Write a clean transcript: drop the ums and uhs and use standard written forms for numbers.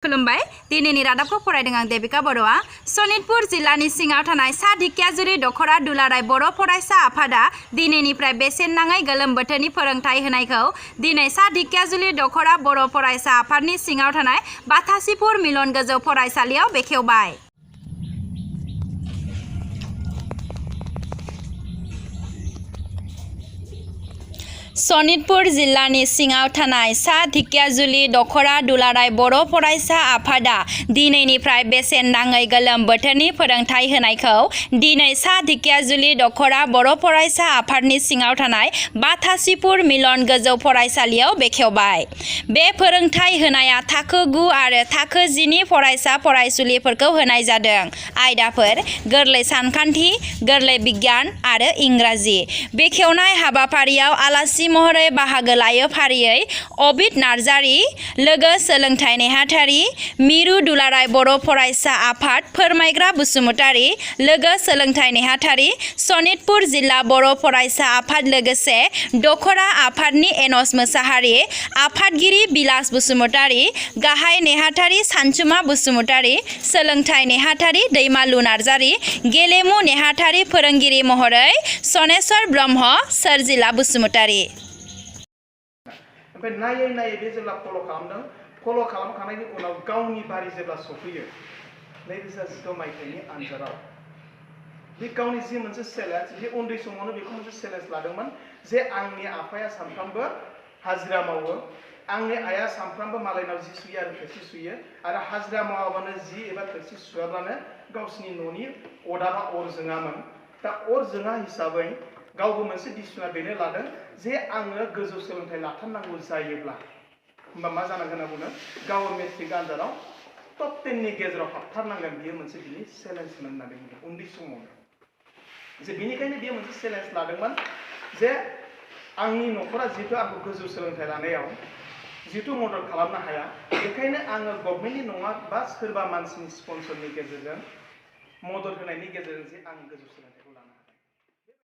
खुलुमबाय दिनैनि रादाबखौ फरायदों आं देबिका बर'आ सनितपुर जिल्लानि सिङाव थानाय सा ढेकियाजुलि दखरा दुलाराय बर' फरायसा आफादा दिनैनिफ्राय बेसेन नाङै गोलोम बोथोरनि फोरोंथाय होनायखौ दिनै सा ढेकियाजुलि दखरा बर' फरायसा आफादनि सिङाव थानाय बाथासिपुर मिलन गोजौ फरायसालियाव बेखेवबाय। सनितपुर जिल्लानि सिङाव थानाय सा ढेकियाजुलि दखरा दुलाराय बर' फरायसा आफादा दिनैनिफ्राय बेसेन नाङै गोलोम बोथोरनि फोरोंथाय होनायखौ दिनै सा ढेकियाजुलि दखरा बर' फरायसा आफादनि सिङाव थानाय बाथासिपुर मिलन गोजौ फरायसालियाव बेखेवबाय। बे फोरोंथाय होनाया थाखो 9 आरो थाखो 10 नि फरायसा फरायसुलिफोरखौ होनाय जादों। आयदाफोर गोरलै सानखान्थि, गोरलै बिगियान आरो इंराजि। बेखेवनाय हाबाफारियाव आलासि महरै बाहागो लायो फारियै अबिद नार्जारी, लोगो सोलोंथाइ नेहाथारि, मिरु दुलाराय बर' फरायसा आफाद फोरमायग्रा बसुमतारी, लोगो सोलोंथाइ नेहाथारि, सनितपुर जिल्ला बर' फरायसा आफाद लोगोसे दखरा आफादनि एनस मोसाहारि, आफादगिरि बिलास बसुमतारी, गाहाय नेहाथारि सानसुमा बसुमतारी, सोलोंथाइ नेहाथारि दैमालु नार्जारी, गेलेमु नेहाथारि फोरोंगिरि महरै सनेस्वर ब्रह्म, सोरजिला बसुमतारी। ओमफ्राय नायै नायै बे जेब्ला फल' खालामखांनायनि उनाव गावनि बारि जेब्ला सफैयो 2016 मायथाइनि आनजादाव बे गावनि जि मोनसे चेलेन्ज, बे उन्दै समावनो बेखौ मोनसे चेलेन्ज लादोंमोन जे आंनि आफाया सानफ्रामबो हाजिरा मावो, आंनि आइया सानफ्रामबो मालायनाव जि सुयो आरो थोरसि सुयो आरो हाजिरा मावाबानो जि एबा थोरसि सुवाब्लानो गावसिनि न'नि अदाबा अर जोङामोन। दा अर जोङा हिसाबै गावबो मोनसे डिसिसना बेनो लादों जे आङो गोजौ सोलोंथाइ लाथारनांगौ जायोब्ला होमबा मा जानांगोन होनना बुङो गाव मेट्रिक आनजादाव टप 10 नि गेजेराव हाबथारनांगोन। बियो मोनसे बिनि चेलेन्जमोन होननानै बुङो उन्दै समावनो। जे बिनिखायनो बियो मोनसे चेलेन्ज लादोंमोन जे आंनि न'खरा जिहेतु आंखौ गोजौ सोलोंथाइ लानायाव जिहेतु मदद खालामनो हाया, बेखायनो आङो गभर्नमेन्टनि नङा बा सोरबा मानसिनि स्पन्सरनि गेजेरजों मदद होनायनि गेजेरजों जे आं गोजौ सोलोंथाइ